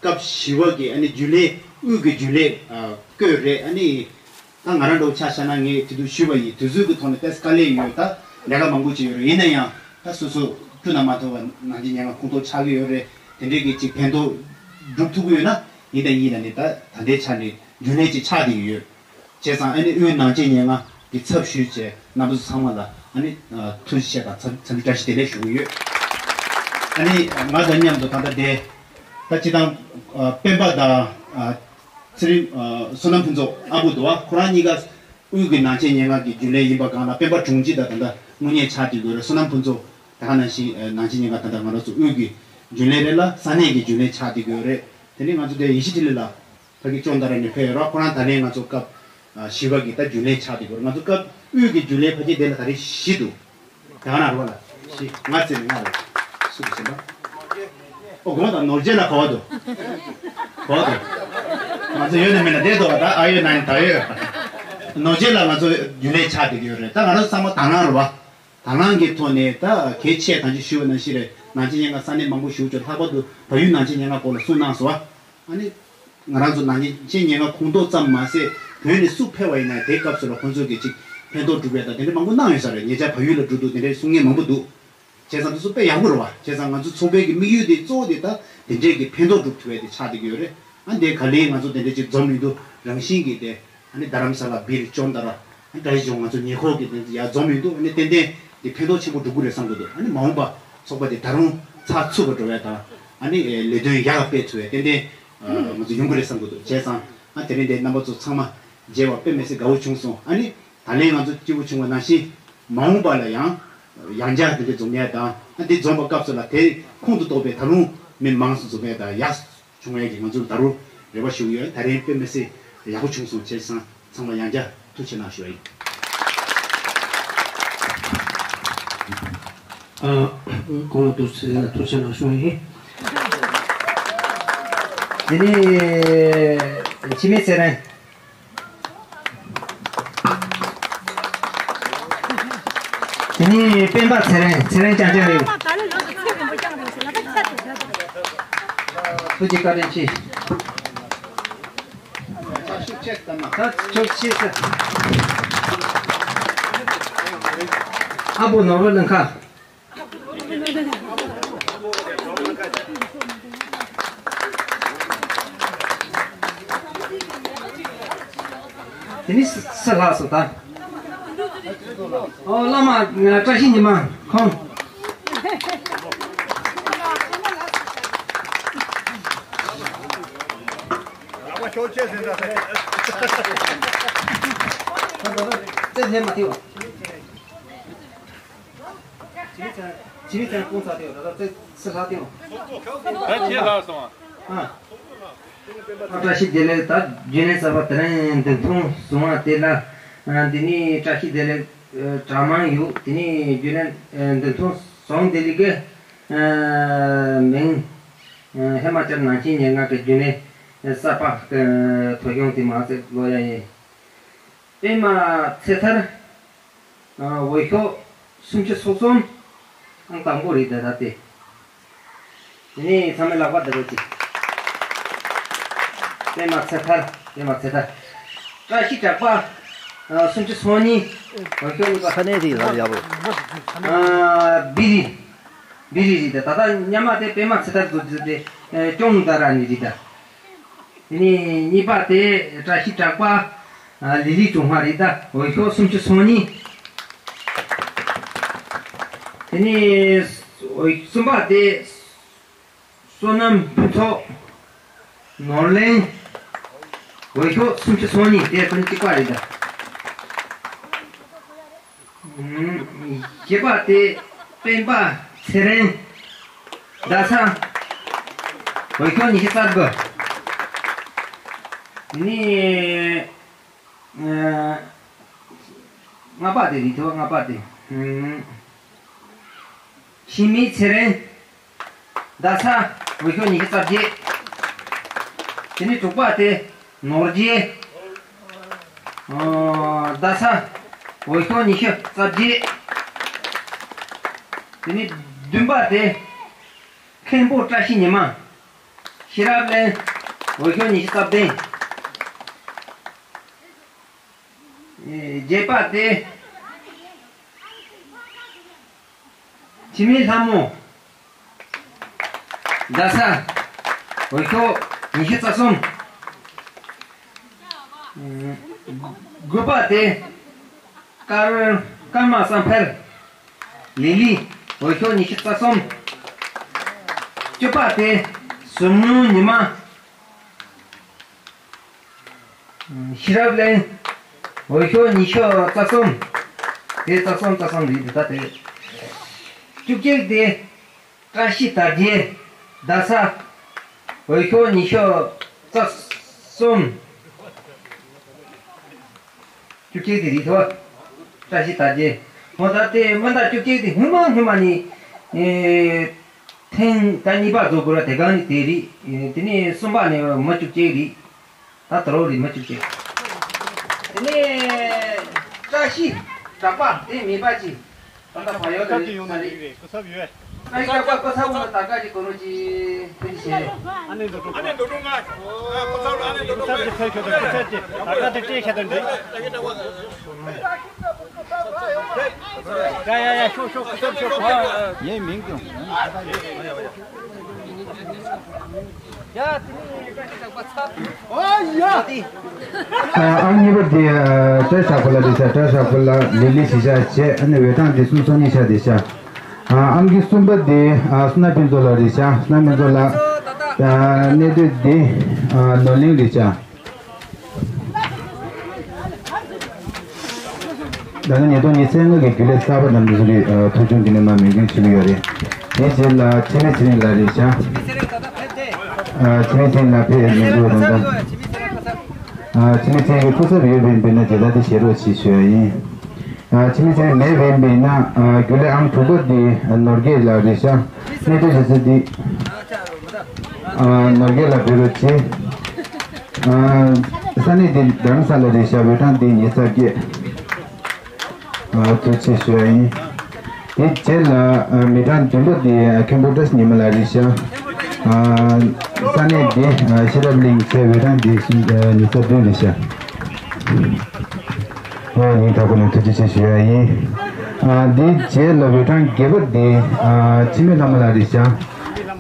སྐབས་བཞི་པ་གི་ཨ་ནི་རྒྱུན་ལས་དབུས་ཀྱི་རྒྱུན་ལས་བསྐོས་རེད། ཨ་ནི་ད་ང་རང་འདྲ་བོ་ཆ་བཞག་ན་ངས་དེ་དུས་ཞུས་པ་ཡིན། དུས་ཚོད་ཀྱི་ཐོག་ནས་ཏོག་ཙམ་དཀའ་ལས་ཡོད། ད་ལས་ཀ་མང་པོ་ཅིག་ཡོད་རེད། ཡིན་ན་ཡང་ད་སོ་སོ་སྤྲུལ་ན་མ་ཐུབ་པ་ནང་ཆེན་ཉེན་ཁ་ཁོངས་གཏོགས་ཆགས་ཀྱི་ཡོད་རེད། དེ་འདྲའི་གི་ཅིག་ཕན་ཐོགས་སྒྲུབ་ཐུབ་ཀྱི་ཡོད་ན་ཡིན་དང་ཡིན་ལ་ནི་ད་ད་ལྟའི་ཆ་ནས་རྒྱུན་ལས་ཅིག་ཆགས་བསྡད་ཀྱི་ཡོད། བྱས་ཙང་ཨ་ནི་དབུས་ནང་ཆེན་ཉེན་ཁ་གི་ཚབ་ཞུས་བྱས་རྣམ་པ་ཚོ་ཚང་མ་ལ་ཨ་ནི་ཐུགས་རྗེ་ཆེ་དང་འཚམས་འཚམས་འདྲི་བཀྲ་ཤིས་བདེ་ལེགས་ཞུ་གི་ཡོད། ཨ་ནི་ང་དང་མཉམ་དུ་ད་ལྟ་དེ་ད་སྤྱི་བཏང་སྤེན་པ་དང་ཚེ་རིང་བསོད་ནམས་ཕུན་ཚོགས་ཨ་བུ་འདུག་བ། ཁོ་རང་གཉིས་ཀ་དབུས་ཀྱི་ནང་ཆེན་ཉེན་ཁ་གི་རྒྱུན་ལས་ཡིན་པ་གང་ལ་སྤེན་པ་དྲུང་ཆེ་དང་ད་ལྟ་དངུལ་གཉེར་ཆགས་བསྡད་ཡོད་རེད། བསོད་ནམས་ཕུན་ཚོགས་ད་ག་ནང་བཞིན་ནང་ཆེན་ཉེན་ཁ་ད་ལྟ་ང་རང་ཚོ་དབུས་ཀྱི་རྒྱུན་ལས་རེད་ལ་ས་གནས་ཀྱི་རྒྱུན་ལས་ཆགས་བསྡད་ཡོད་རེད། དེ་ནས་ང་ཚོ་དེ་ཡེ་ཤེས་འཕྲིན་ལས་ལགས། ཕ་གི་ཅོང་ཏ་ར་ནས་ཕེབས་ཡོད་ར། ཁོ་རང་ད་ལན་ང་ཚོ་སྐབས་བཞི་པ་གི་ད་རྒྱུན་ལས་ཆགས་བསྡད་ཡོད་ར། ང་ཚོ་སྐབས་དབུས་ཀྱི་རྒྱུན་ལས་ཕལ་ཆེར་དེ་ལ་ད་རེས་བཞི་འདུག་དེ་ག་ན་རོ་ལ་བཞི་ང་བརྩིས་ནས་ལྔ་རེད། སུ་དེ་བྱེད་པ། ཨོ་དགོངས་དག་ནོར་རྗེ་ལ་ག་བ་འདུག་ག་བ་འདུག་ང་ཚོ་ཡོད་ན་མེད་ན་བསྡད་འདུག་ད་ཨ་ཡོད་ན་ད་ཡོད། ནོར་རྗེ་ལ་ང་ཚོ་རྒྱུན་ལས་ཆགས་བསྡད་ཡོད་རེད། ད་ང་རང་ཚོ་ཚང་མ་དང་བླངས་རེད་བ། དང་བླངས་ཀྱི་ཐོག་ནས་ད་གལ་ཆེ་ད་ཅི་ཞུས་པ་ནང་བཞིན་རེད། ནང་ཆེན་ཉེན་ཁ་ས་གནས་མང་པོ་ཞིག་བྱོས། ལྷག་པར་དུ་བལ་ཡུལ་ནང་ཆེན་ཉེན་ཁ་སྐོར་ལ་གསུངས་གནང་སོང་བ། ཨ་ནི། ང་རང་ཚོ་ནང་ཆེན་ཉེན་ཁ་ཁོངས་གཏོགས་ཙམ་མ་ཟད་བོད་ནས་སུ་ཕེབས་པ་ཡིན་ན་དེའི་སྐབས་སུ་ལ་ཁོང་ཚོས་ཀྱི་ཅིག་ཕན་ཐོགས་སྒྲུབ་པའི་དང་དེ་འདྲ་མང་པོ་གནང་ཡོད་ས་རེད། ཉེ་ཆར་བལ་ཡུལ་ལ་འགྲོ་དུས་དེ་འདྲའི་གསུང་མཁན་མང་པོ་འདུག་བྱས་ཙང་དེ་ཚོ་དཔེ་ཡག་པོ་རེད་བ། བྱས་ཙང་ང་ཚོ་ཚོགས་པའི་གི་དམིགས་ཡུལ་དེ་གཙོ་བོ་དེ་ད་དེ་འདྲའི་གི་ཕན་ཐོགས་སྒྲུབ་ཐུབ་པའི་དེ་ཆགས་བསྡད་ཀྱི་ཡོད་རེད། ཨ་འདི་ག་ལེ་ང་ཚོ་དེ་འདྲ་ཅིག་འཛོམས་ཡོང་དུས་རང་བཞིན་གྱིས་དེ་ཨ་ནི་རྡ་རམ་ས་ལ་སྦིར་ཅོང་ཏ་ར་ཨ་ནི་བཀྲ་ཤིས་ལྗོངས་ང་ཚོ་ཉེ་འཁོར་གྱི་དེ་ཡར་འཛོམས་ཡོང་དུས་ཨ་ནི་ཏན་ཏན་དེ་ཕན་ཐོགས་ཆེན་པོ་འགྲོ་གི་རེད་བསམ་གྱི་འདུག་ཨ་ནི་མ་འོངས་པ་ཚོགས་པ་དེ་ད་རུང་ཚགས་ཚུད་པ་འགྲོ་བའི་དང་ཨ་ནི་ལས་དོན་ཡག་སྤེལ་ཐུབ་པའི་ཏན་ཏན་ང་ཚོ་ཡོང་གི་རེད་བསམ་གྱི་འདུག་བྱས་ཙང་ཨ་དེ་རིང་འདི་རྣམ་པ་ཚོ་ཚང་མ་མཇལ་བ་དཔེ་མི་སྲིད་དགའ་བོ་བྱུང་སོང་། ཨ་ནི་ད་ལན་ང་ཚོ་སྐྱིད་པོ་བྱུང་བ་ནང་བཞིན་མ་འོངས་པ་ལ་ཡང་ཡང་བསྐྱར་དེ་འདྲ་འཛོམས་ཡ་དང་ཨ་འདི་འཛོམས་པ་སྐབས་སུ་ལ་དེ་ཁོངས་སུ་གཏོགས་པའི་ད་རུང་མི་མང་སུ་འཛོམས་ཡ་དང་ཡག་བྱུང་བའི་གི་ང་ཚོ་ད་རུང་རེ་བ་ཞུ་གི་ཡོད། ད་རིང་དཔེ་མི་སྲིད་ཡག་པོ་བྱུང་སོང་། བྱས་ཙང་ཚང་མ་ཡང་བསྐྱར་ཐུགས་རྗེ་གནང་ཞུ་བ་ཡིན། ཨ། གོང་དུ་ཚེ་ལ་ཐུགས་རྗེ་གནང་ཞུ་བ་ཡིན། དེ་ནས་འཆི་མེད་ཚེ་རིང་། དེ་ནས་སྤེན་པ་ཚེ་རིང་། ཚེ་རིང་རྐྱང་རྐྱང་རེད། ཐུགས་རྗེ་བཀའ་དྲིན་ཆེ། ད་ཕྱོགས་ཆེ་ས། ཨ་བོ་ནོར་བུ་གླིང་ཁ། དེ་ནི་སུ་ལྷག་སོང་ད། ཨོ་བླ་མ་བཀྲ་ཤིས་ཉི་མ་ཁོང་། རྩེ་ལྷད་མ་ཐེའོ། ཇི་ལི་ཚན་ཇི་ལི་ཚན་ཀུང་ཚ་ཐེའོ། ད་ལྟ་རྩེ་སི་ལྷག་ཐེའོ། ད་ཁྱེད་ལྷག་སོང་ཨ། ཨ། བཀྲ་ཤིས་བདེ་ལེགས། ད་རྒྱུན་ལས་གསར་པ་དེ་རིང་འདི་མཐོང་སོང་བ་དེ་ལ། འདི་ནི་བཀྲ་ཤིས་བདེ་ལེགས་གྲྭ་མང་ཡོད། དེ་ནི་རྒྱུན་ལས་འདི་མཐོང་སོང་དེ་ལི་གེ་མིང་། ཧི་མ་ཅལ་ནང་ཆེན་ཉེན་ཁ་གི་རྒྱུན་ལས་གསར་པ་གི་ཐོ་གཞུང་དེ་མ་ཟད་ལོ་ཡ་ཡིན། པད་མ་ཚེ་ཐར། འོས་ཤོག་སུམ་ཅུ་སོ་གསུམ། ཨང་དང་པོ་རེད་ད་ད་དེ། དེ་ནས་ཚང་མས་ལག་པ་བརྡབ་རོགས་གྱིས། པདྨ་ཚེ་ཐར། པདྨ་ཚེ་ཐར། བཀྲ་ཤིས་གྲགས་པ། ཨ། སུམ་ཅུ་སོ་གཉིས། འོས་ཤོག་གཉིས་པ། ས་གནས་དེ་ལ་ཡག་པོ། ཨ། བི་རི། བི་རི་རེད་ད། ད་ལྟ་སྔོན་མ་དེ་པདྨ་ཚེ་ཐར་དུ་བརྗོད་དེ། ཨ། ཀྱོང་ད་ར་ནི་རེད་ད། དེ་ནས་གཉིས་པ་དེ་བཀྲ་ཤིས་གྲགས་པ། ཨ། ལི་ལི་ཀྲུང་ཧྭ་རེད་ད། འོས་ཤོག་སུམ་ཅུ་སོ་གཉིས། དེ་ནས་འོས་གསུམ་པ་དེ། བསོད་ནམས་ཕུན་ཚོགས། ནོར་གླིང་། འོས་ཤོག་སུམ་ཅུ་སོ་གཉིས། དེ་ཁོ་ན་གཅིག་པ་རེད་ད། ཨུམ། བཞི་པ་དེ་སྤེན་པ་ཚེ་རིང་། རྡ་ས། འོས་ཤོག་ཉི་ཤུ་རྩ་དགུ། དེ་ནས། ཨ། ལྔ་པ་དེ་རེད་དོ། ལྔ་པ་དེ། ཨུམ། འཆི་མེད་ཚེ་རིང་། རྡ་ས། འོས་ཤོག་ཉི་ཤུ་རྩ་བརྒྱད། དེ་ནས་དྲུག་པ་དེ་ནོར་རྒྱས། ཨ། རྡ་ས། འོས་ཤོག་ཉི་ཤུ་རྩ་བརྒྱད། དེ་ནས་བདུན་པ་དེ་མཁན་པོ་བཀྲ་ཤིས་ཉི་མ། ཤེས་རབ་གླིང་། འོས་ཤོག་ཉི་ཤུ་རྩ་བདུན། བརྒྱད་པ་དེ་འཆི་མེད་ལྷ་མོ། རྡ་ས། འོས་ཤོག་ཉི་ཤུ་རྩ་གསུམ། དགུ་པ་དེ་ཀར། ཀརྨ་བསམ་འཕེལ། ལི་ལི། འོས་ཤོག་ཉི་ཤུ་རྩ་གསུམ། བཅུ་པ་དེ་ཟུར་མོ་ཉི་མ། ཤེས་རབ་གླིང་། འོས་ཤོག་ཉི་ཤུ་རྩ་གསུམ། དེ་རྩ་གསུམ་རྩ་གསུམ་རེད་འདུག་ད་དེ། བཅུ་གཅིག་དེ་བཀྲ་ཤིས་དར་རྒྱས། རྡ་ས། འོས་ཤོག་ཉི་ཤུ་རྩ་གསུམ། བཅུ་གཅིག་དེ་རེད་དོ། བཀྲ་ཤིས་དར་རྒྱས། འོ་ད་དེ་མ་ད་བཅུ་གཅིག་དེ་སྔོན་མ་སྔོན་མ་ནས། ཨེ། ཐེངས་ད་གཉིས་པ་རྫོགས་དགོས་ར། དེ་གང་ནི་དེ་རེད། དེ་ནས་གསུམ་པ་ནས་མི་བཅུ་གཅིག་རེད། ད་དོ་རོགས་རེད། མི་བཅུ་གཅིག། དེ་ནས་བཀྲ་ཤིས་གྲགས་པ་དེ་མིན་པ་ཅིག་ད་ལྟ་བ་ཡོད་རེད། ས་རེད། བཀྲ་ཤིས་གྲགས་པ་ཀོ་ས་བོ་ལ་ད་ག་ཅིག་གོ་རོགས་ཅིག་ཐུགས་རྗེ་ཆེ། ཨ་ནེ་འདུག་འདུག་ང་། ཀོ་ས་བོ་ལ་ཨ་ནེ་འདུག་འདུག་ང་། ཀོ་ས་བོ་ལ་ཨ་ནེ་འདུག་འདུག་ང་། ཡ་ཡ་ཡ། ཤོག་ཤོག་ཤོག་ཤོག་ཨ། ངའི་མིང་ཀྱང་། ཨ། ཨང་གཉིས་པ་དེ་བཀྲ་ཤིས་གྲགས་པ་ལགས་རེད་ཤག་བཀྲ་ཤིས་གྲགས་པ་ལགས། ལི་ལི་གཞིས་ཆགས་བྱས། ཨ་ནི་འོས་གྲངས་དེ་སུམ་ཅུ་སོ་གཉིས་ཆགས་བསྡད་ཤག་ཨང་གི་གསུམ་པ་དེ་བསོད་ནམས་ཕུན་ཚོགས་ལགས་རེད་ཤག་བསོད་ནམས་ཕུན་ཚོགས་ལགས། གནས་སྡོད་དེ་ནོར་གླིང་རེད་ཤག་ད་ནི་ཉིས་སྟོང་ཉི་ཤུ་རྩ་ལྔ་གི་རྒྱུན་ལས་གསར་པ་རྣམས་ཚོ་གི་ཐོབ་ཆུང་འདི་ནས་མར་མོས་འགེལ་ཞུ་གི་ཡོད་རེད། དེའི་རྗེས་ལ་འཆི་མེད་ཚེ་རིང་ལགས་རེད་ཤག་འཆི་མེད་ཚེ་རིང་ལགས་ཕེབས་ཡོང་དུས་དང་། འཆི་མེད་ཚེ་རིང་གི་སྐུ་ཚབ་ཡོད་པའི་མི་སྣ་དེ་དག་དེ་བཞེས་རོགས་ཞེས་ཞུ་ཡ་ཡིན། འཆི་མེད་ཚེ་རིང་མེད་པའི་མི་སྣ་རྒྱུན་ལས་ཨང་དྲུག་པ་དེ་ནོར་རྒྱས་ལགས་རེད་ཤག་གནས་སྡོད་བྱེད་ས་དེ། ཨ། ནོར་རྒྱས་ལགས་ཕེབས་རོགས་བྱེད། ཨ། ས་གནས་འདི་རྡ་རམ་ས་ལ་རེད་ཤག་འོས་གྲངས་འདི་ཉི་ཤུ་རྩ་བརྒྱད། ཨ། ཐུགས་རྗེ་ཆེ་ཞུ་ཡ་ཡིན། དེ་རྗེས་ལ། ཨ། མི་གྲངས་བདུན་པ་འདི་མཁན་པོ་བཀྲ་ཤིས་ཉི་མ་ལགས་རེད་ཤག་ཨ། ས་གནས་འདི། ཨ། ཤེས་རབ་གླིང་བྱས། འོས་གྲངས་འདི་སུམ། ཨ། ཉི་ཤུ་རྩ་བདུན་རེད་ཤག་ཨོ་ཡིན། ད་ཁོ་ན་ཐུགས་རྗེ་ཆེ་ཞུ་ཡ་ཡིན། ཨ། འདིའི་རྗེས་ལ་འོས་གྲངས་བརྒྱད་པ་འདི། ཨ། འཆི་མེད་ལྷ་མོ་ལགས་རེད་ཤག་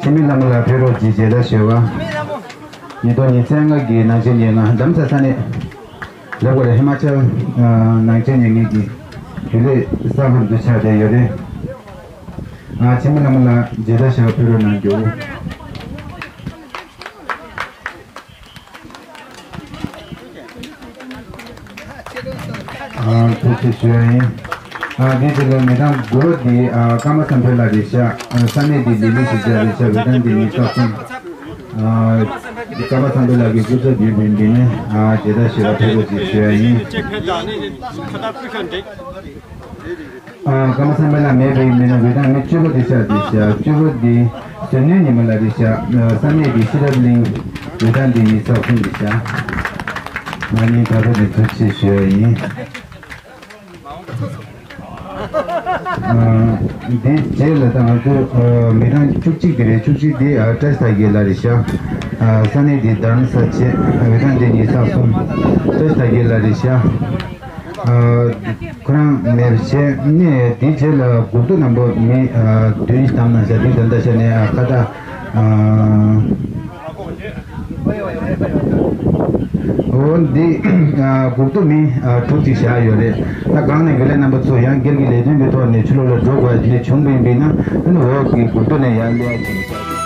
འཆི་མེད་ལྷ་མོ་ལགས་ཕེབས་རོགས་གྱིས་མཇལ་དར་ཞུ་བ། ཉིས་སྟོང་ཉི་ཤུ་རྩ་ལྔ་གི་ནང་ཆེན་ཉེར་ལྔ་རྡ་རམ་ས་ས་གནས། ལབ་དགོས་རེད། ཧི་མ་ཅལ། ཨ། ནང་ཆེན་ཉེར་ལྔ་གི་རྒྱུན་ལས་གསར་པ་འདུ་ཆགས་བསྡད་ཡོད་རེད། ཨ། འཆི་མེད་ལྷ་མོ་ལགས་མཇལ་དར་ཞུ་བ་ཕེབས་རོགས་གནང་རྒྱུ། ཨ། ཐུགས་རྗེ་ཆེ་ཞུ་ཡ་ཡིན། ཨ། དེའི་རྗེས་ལ་མི་གྲངས་དགུ་པ་འདི། ཨ། ཀརྨ་བསམ་འཕེལ་ལགས་རེད་ཤག་ཨ། ས་གནས་འདི་ལི་ལི་གཞིས་ཆགས་རེད་ཤག་འོས་གྲངས་འདི་ཉི་ཤུ་རྩ་གསུམ། ཨ། ཀརྨ་བསམ་འཕེལ་ལགས་ཀྱི་སྐུ་ཚབ་ཡིན་པའི་མི་སྣ། ཨ། མཇལ་དར་ཞུ་བར་ཕེབས་རོགས་ཞེས་ཞུ་ཡ་ཡིན། ཨ། ཀརྨ་བསམ་འཕེལ་ལགས་མེད་པའི་མི་སྣ་འོས་གྲངས་མི་བཅུ་པ་དེ་ཆགས་བསྡད་ཤག་བཅུ་པ་འདི་ཟུར་ནུས་ཉི་མ་ལགས་རེད་ཤག་ཨ། ས་གནས་འདི་ཤེས་རབ་གླིང་། འོས་གྲངས་འདི་ཉི་ཤུ་རྩ་གསུམ་རེད་ཤག་ང་གཉིས་ད་ལྟ་ནས་ཐུགས་རྗེ་ཆེ་ཞུ་ཡ་ཡིན། ཨ། འདི་རྗེས་ལ་ད་ང་ཚོ། ཨ། མི་གྲངས་བཅུ་གཅིག་དེ་རེད། བཅུ་གཅིག་དེ། ཨ། བཀྲ་ཤིས་དར་རྒྱས་ལགས་རེད་ཤག་ས་གནས་འདི་རྡ་རམ་ས་བྱས་བོད་ཐང་འདི་ཉི་ཤུ་རྩ་གསུམ་ཏོ་ཞིག་ལ་རེད་ཤག་ཁོ་རང་མེར་བྱས་ནས་དེའི་རྗེས་ལ་སྒུག་ཐུག་རྣམ་པ་མི་བདུན་བདམས་གནང་ཤག་འདི་ད་ལྟ་ཤ་ནས་ཁ་བརྡ། འོ་འདི་སྒུག་ཐུག་མི་དྲུག་ཅིག་བཞག་ཡོད་རེད། ད་གང་ནས་རྒྱུན་ལས་རྣམ་པ་ཚོ་ཡང་སྒེར་གྱི་ལས་དོན་གྱི་ཐོག་ནས་ཕྱི་ལོགས་ལ་འགྲོ་དགོས་ཡ་དེ་འདྲ་བྱུང་བ་ཡིན་པས་ན་ཨ་ནི་འོག་གི་སྒུག་ཐུག་ནས་ཡར་སླེབས་ཡ་བྱེད།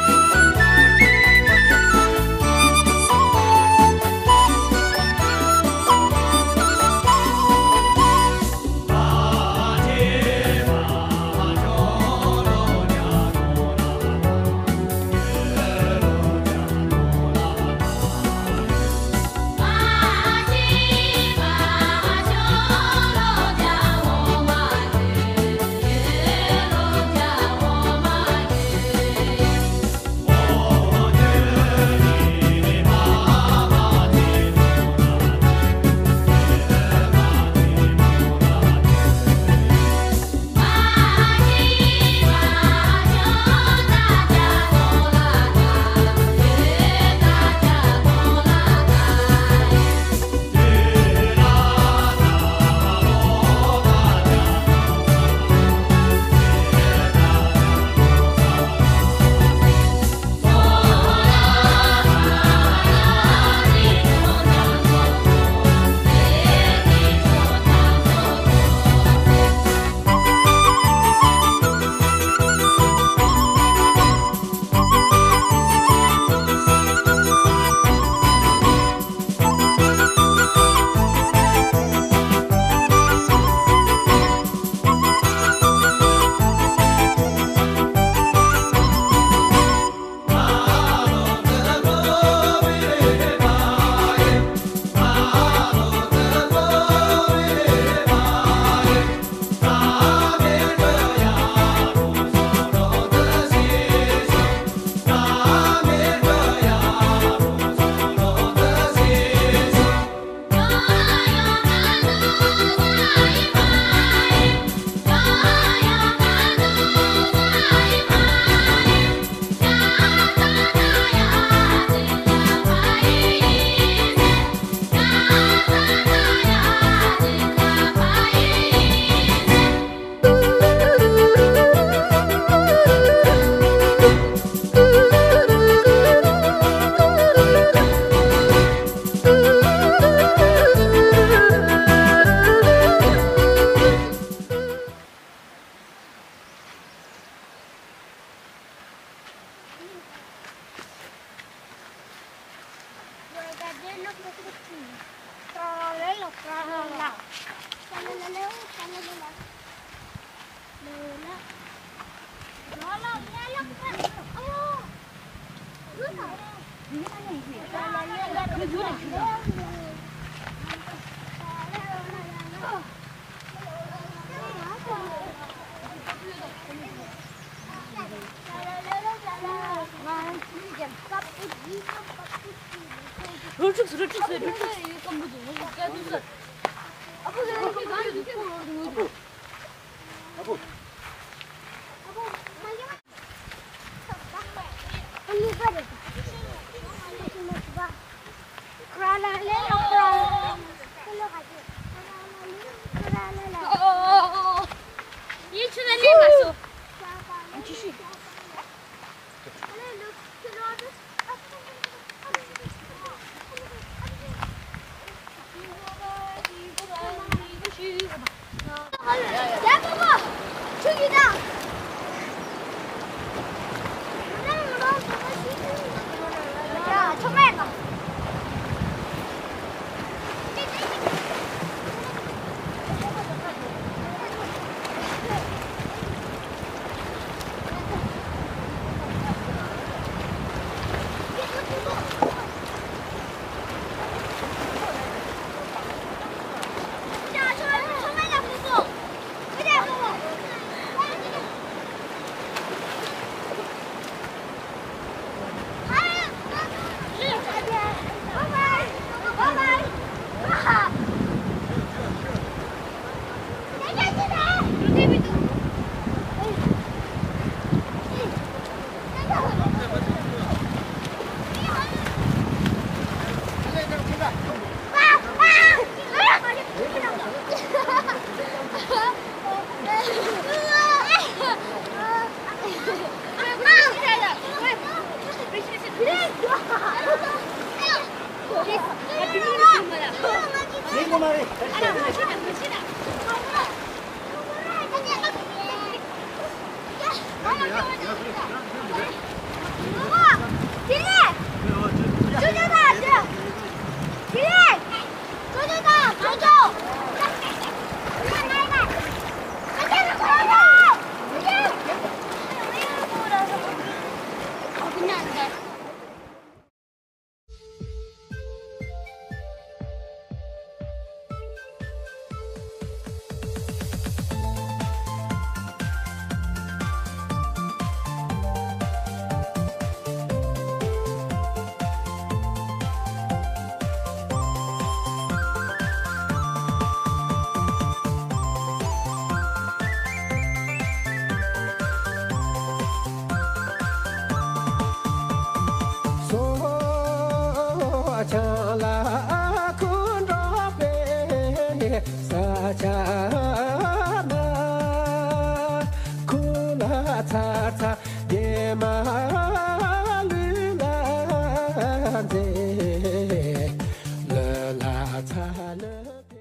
ལ།